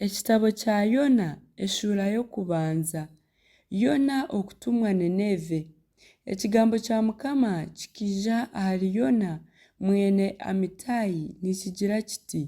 Ekitabo kya Yona eshuura y'okubanza. Yona okutumwa Nineeve. Ekigambo kya Mukama kikaija ahari Yona mwene Amitai nikigira kiti,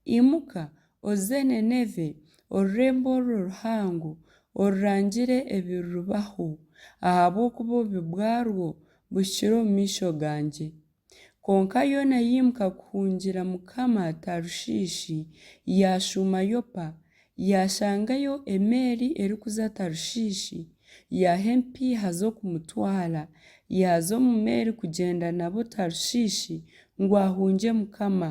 Imuka, oze Nineeve, orurembo orwo ruhango, orurangire ebirirubaho, ahabw'okuba obubi bwarwo buhikire omu maisho gangye. Kwonka Yona yaimuka kuhungira Mukama Tarushiishi, yaashuuma Yopa, yaashangayo emeeri erikuza Tarushiishi, yaaha empiiha z'okumutwara, yaaza omu meeri kugyenda nabo Tarushiishi ngu ahungye Mukama.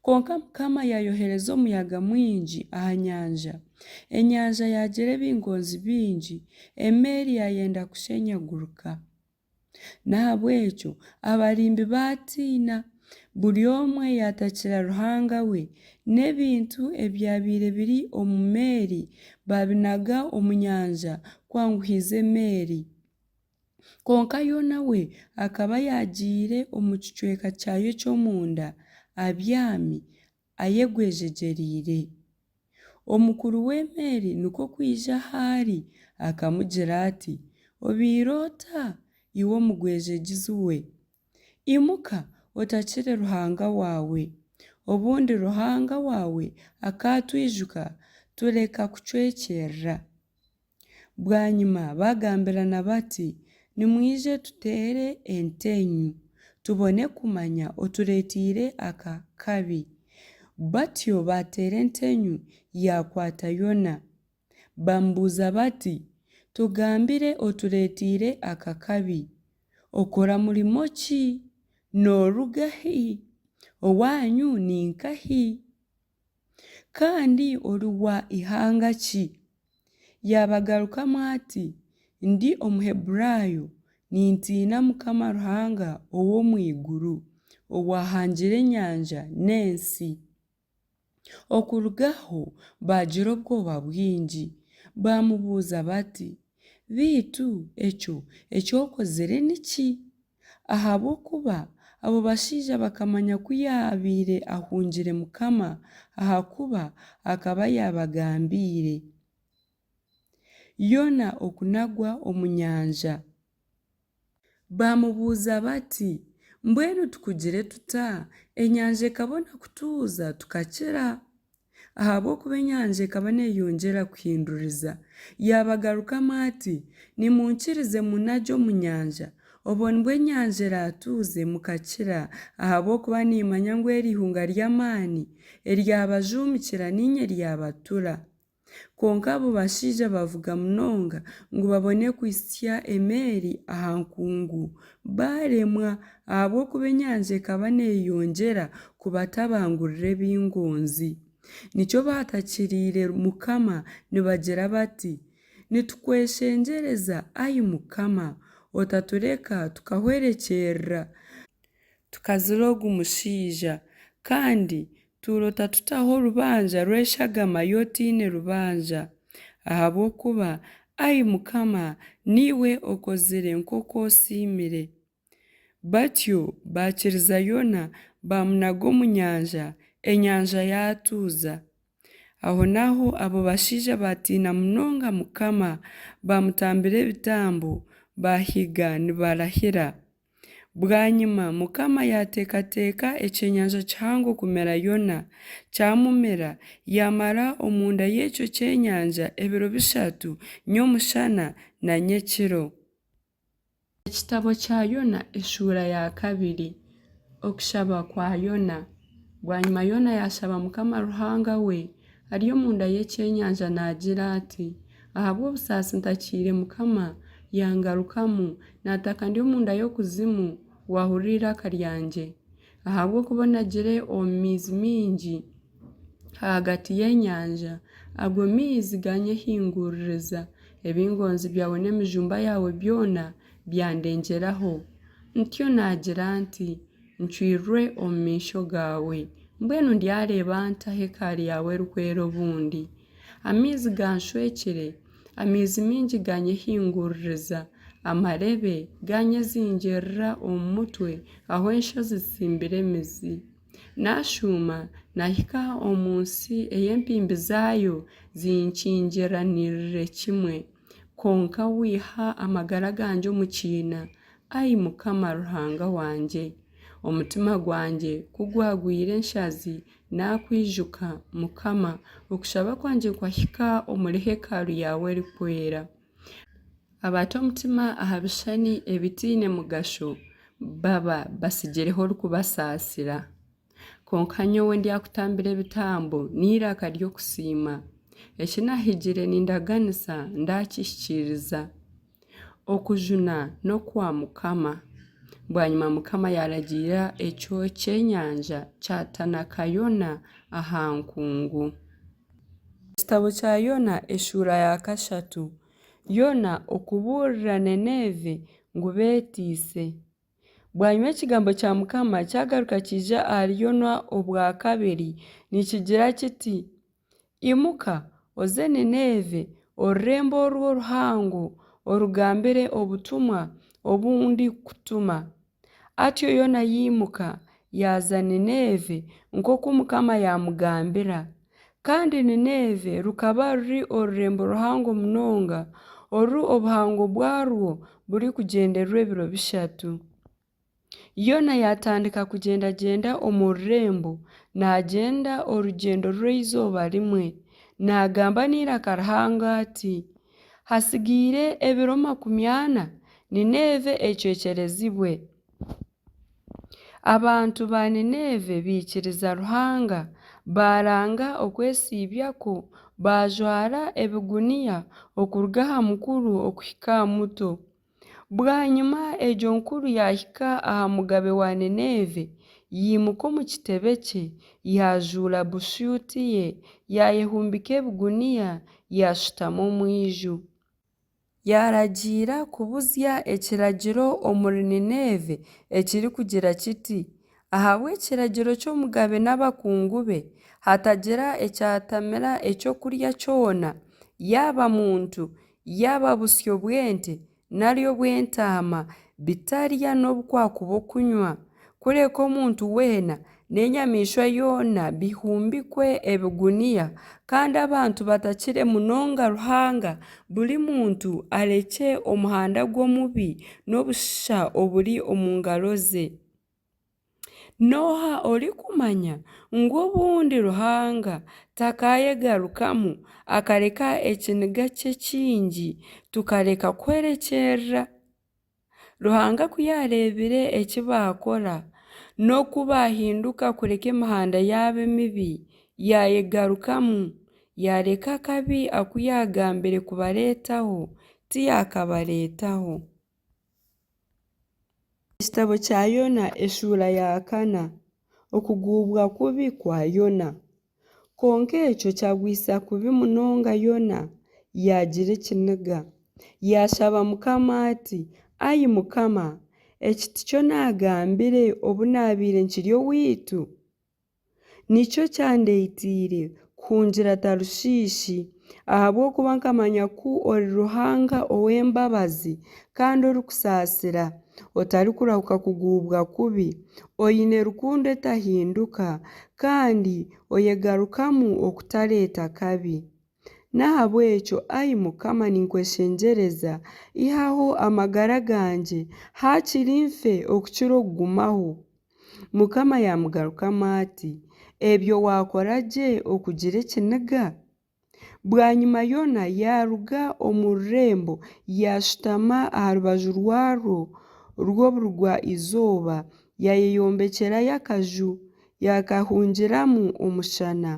Kwonka Mukama yaayohereza omuyaga mwingi aha nyanja, enyanja yaagira ebingonzi bingi, emeeri yaayenda kushenyagurika. N'ahabw'ekyo abarimbi baatiina, buri omwe yaatakira ruhanga we, n'ebintu ebyabaire biri omu meeri baabinaga omu nyanja kwanguhiza emeeri. Kwonka Yona we akaba yaagiire omu kicweka kyayo eky'omunda abyami ayegwejegyereire. Omukuru w'emeeri nikwo kwija ahu ari akamugira ati, Obaire ota, iwe omugwejegyezi we? Imuka otakire Ruhanga waawe. Obundi Ruhanga waawe akaatwijuka tureka kucwekyerera. Bwanyima baagambirana bati, Nimwije tuteere enteenyu, tubone kumanya otureeteire aka kabi. Batyo baateera enteenyu, yaakwata Yona. Baamubuuza bati, Tugambire otureeteire aka kabi. Okora murimo ki? Nooruga hi? Owaanyu ni nkahi? Kandi ori wa ihanga ki? Yaabagarukamu ati, Ndi Omuheburaayo, nintiina Mukama Ruhanga ow'omu iguru, owaahangire enyanja n'ensi. Okuruga aho baagira obwoba bwingi, baamubuuza bati, Beitu ekyo eki okozire ni ki? Ahabw'okuba abo bashaija bakamanya ku yaabaire ahungire Mukama, ahakuba akaba yaabagambiire. Yona okunagwa omu nyanja. Baamubuuza bati, Mbwenu tukugire tuta, enyanja ekabona kutuuza tukakira? Ahabw'okuba enyanja ekaba neeyongyera kuhinduriza. Yaabagarukamu ati, Nimunkirize munnagye omu nyanja, obwo nibwo enyanja eraatuuze mukakira, ahabw'okuba nimmanya ngu eri ihunga ry'amaani eryabajuumikira niinye ryabatura. Kwonka abo bashaija baavuga munonga ngu babone kuhitsya emeeri aha nkungu, baaremwa ahabw'okuba enyanja ekaba neeyeyongyera kubatabangurira ebingonzi. Nikyo baatakiriire Mukama nibagira bati, Nitukweshengyereza, ai Mukama, otatureka tukahwerekyerera, tukazira ogu mushaija, kandi Tuura otatutaho orubanja rw'eshagama y'otaine rubanja, ahabw'okuba, ai Mukama, niiwe okozire nk'oku osiimire. Batyo baakiriza Yona, baamunaga omu nyanja, enyanja yaatuuza. Ahonaaho abo bashaija baatiina munonga Mukama, baamutambira ebitambo, baahiga nibarahira. Bwanyima Mukama yaateekateeka ekyenyanja kihango kumira Yona, kyamumira, yaamara omunda y'ekyo kyenyanja ebiro bishatu nyomushana na nyekiro. Ekitabo kya Yona eshuura ya kabiri. Okushaba kwa Yona. Bwanyima Yona yaashaba Mukama Ruhanga we ari omunda y'ekyenyanja naagira ati, Ahabw'obusaasi ntakiire Mukama, yangarukamu, naataka ndi omunda y'okuzimu, waahurira eiraka ryangye. Ahabw'okuba onagire omu maizi maingi ahagati y'enyanja, ago maizi gaanyehinguririza, ebingonzi byawe n'emijumba yaawe byona byandengyeraho. Ntyo naagira nti, Ncwirwe omu maisho gaawe, mbwenu ndyareeba nta hekalu yaawe erikwera obundi? Amaizi ganshwekire, amaizi maingi ganyehinguririza, amarebe ganyezingirira omu mutwe ahu enshozi zitsimbire emizi. Naashuuma, naahika omu nsi ei empimbi zaayo zinkingiraniire kimwe. Kwonka waiha amagara gangye omu kiina, ai Mukama Ruhanga wangye. Omutima gwangye ku gwagwire enshazi, naakwijuka, Mukama, okushaba kwangye kwahika omuri hekalu yaawe erikwera. Abata omutima aha bishushani ebitaine mugasho baba batsigireho orikubasaasira. Kwonka nyowe ndyakutambira ebitambo n'eiraka ry'okusiima. Eki naahigire nindaganisa ndaakihikiiriza. Okujuna n'okwa Mukama. Bwanyima Mukama yaaragiira ekyo ky'enyanja kyatanaka Yona aha nkungu. Ekitabo kya Yona eshuura ya kashatu. Yona okubuurira Nineeve ngu beeteise. Bwanyima ekigambo kya Mukama kyagaruka kyaija ahari Yona obwa kabiri nikigira kiti, Imuka, oze Nineeve, orurembo orwo oruhango, orugambire obutumwa obu ndikukutuma. Atyo Yona yaimuka, yaaza Nineeve, nk'oku Mukama yaamugambira. Kandi Nineeve rukaba ruri orurembo ruhango munonga, oru obuhango bwarwo burikugyenderwa ebiro bishatu. Yona yaatandika kugyendagyenda omu rurembo, naagyenda orugyendo rw'eizooba rimwe, naagamba n'eiraka rihango ati, Hatsigaire ebiro 40 Nineeve ecwekyerezibwe. Abantu ba Nineeve baikiriza Ruhanga, baaranga okwesiibyakwo, baajwara ebiguniya okuruga aha mukuru okuhika aha muto. Bwanyima egyo nkuru yaahika aha mugabe wa Nineeve, yaimuka omu kitebe kye, yaajuura bushuuti ye, yaayehumbika ebiguniya, yaashutama omu iju. Yaaragiira kubuzya ekiragiro omuri Nineeve ekirikugira kiti, Ahabw'ekiragiro ky'omugabe n'abakungu be, hatagira ekyatamira ekyokurya kyona, yaaba muntu, yaaba busyo bw'ente nari obw'entaama, bitarya n'obu kwakuba okunywa, kureka omuntu weena n'enyamaishwa yoona bihumbikwe ebiguniya, kandi abantu batakire munonga Ruhanga, buri muntu arekye omuhanda gwe omubi n'obushisha oburi omu ngaro ze. N'oha orikumanya ngu obundi Ruhanga takaayegarukamu akareka ekiniga kye kingi tukareka kuhwerekyerera? Ruhanga ku yaareebire eki baakora, n'oku baahinduka kureka emihanda yaabo emibi, yaayegarukamu, yaareka akabi aku yaagambire kubareetaho, tiyaakabareetaho. Ekitabo kya Yona eshuura ya kana. Okuguubwa kubi kwa Yona. Kwonka ekyo kyagwisa kubi munonga Yona, yaagira ekiniga. Yaashaba Mukama ati, Ai Mukama, eki tikyo naagambire obu naabaire nkiri owaitu? Nikyo kyandeeteire kuhungira Tarushiishi, ahabw'okuba nkamanya ku ori Ruhanga ow'embabazi kandi orikusaasira, otarikurahuka kuguubwa kubi, oine rukundo etahinduka, kandi oyegarukamu okutareeta kabi. N'ahabw'ekyo, ai Mukama, ninkweshengyereza, ihaho amagara gangye, haakiri nfe okukira okugumaho. Mukama yaamugarukamu ati, Ebyo waakora gye okugira ekiniga? Bwanyima Yona yaaruga omu rurembo yaashutama aha rubaju rwarwo rw'oburugwa-izooba, yaayeyombekyerayo akaju, yaakahungiramu omushana,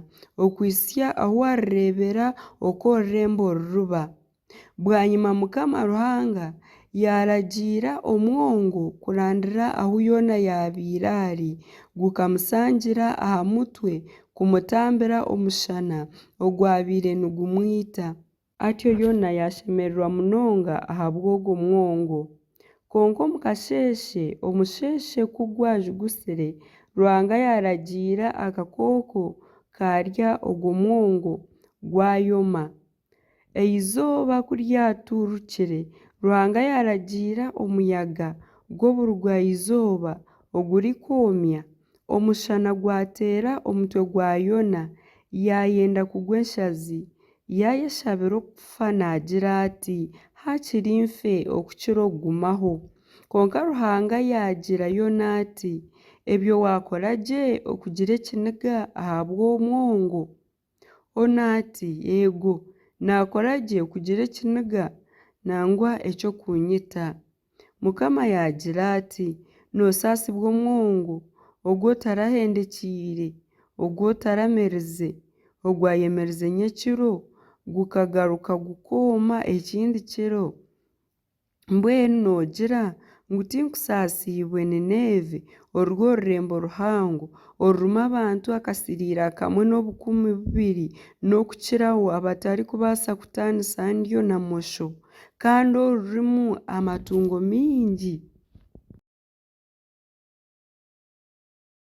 okuhitsya ahu arireebera oku orurembo ruriba. Bwanyima Mukama Ruhanga yaaragiira omwongo kurandira ahu Yona yaabaire ari, gukamusangira aha mutwe kumutambira omushana ogwabaire nigumwita. Atyo Yona yaashemererwa munonga ahabw'ogwo mwongo. Kwonka omu kasheeshe, omusheeshe ku gwajugutsire, Ruhanga yaaragiira akakooko kaarya ogwo mwongo, gwayoma. Eizooba ku ryaturukire, Ruhanga yaaragiira omuyaga gw'oburugwa-izooba ogurikwomya, Omushana gwateera omutwe gwa Yona, yaayenda kugwa enshazi, yaayeshabira okufa naagira ati, Haakiri nfe okukira okugumaho. Kwonka Ruhanga yaagira Yona ati, Ebyo waakora gye okugira ekiniga ahabw'omwongo? Onu ati, Eego, naakora gye kugira ekiniga, nangwa eky'okuunyita. Mukama yaagira ati, Noosaasibwa omwongo ogu otarahendekyeire, ogu otaramerize, ogwayemerize nyekiro, gukagaruka gukooma ekindi kiro. Mbwenu noogira ngu tinkusaasiibwe Nineeve orwo rurembo ruhango, orurimu abantu akasiriira kamwe n'obukumi bubiri n'okukiraho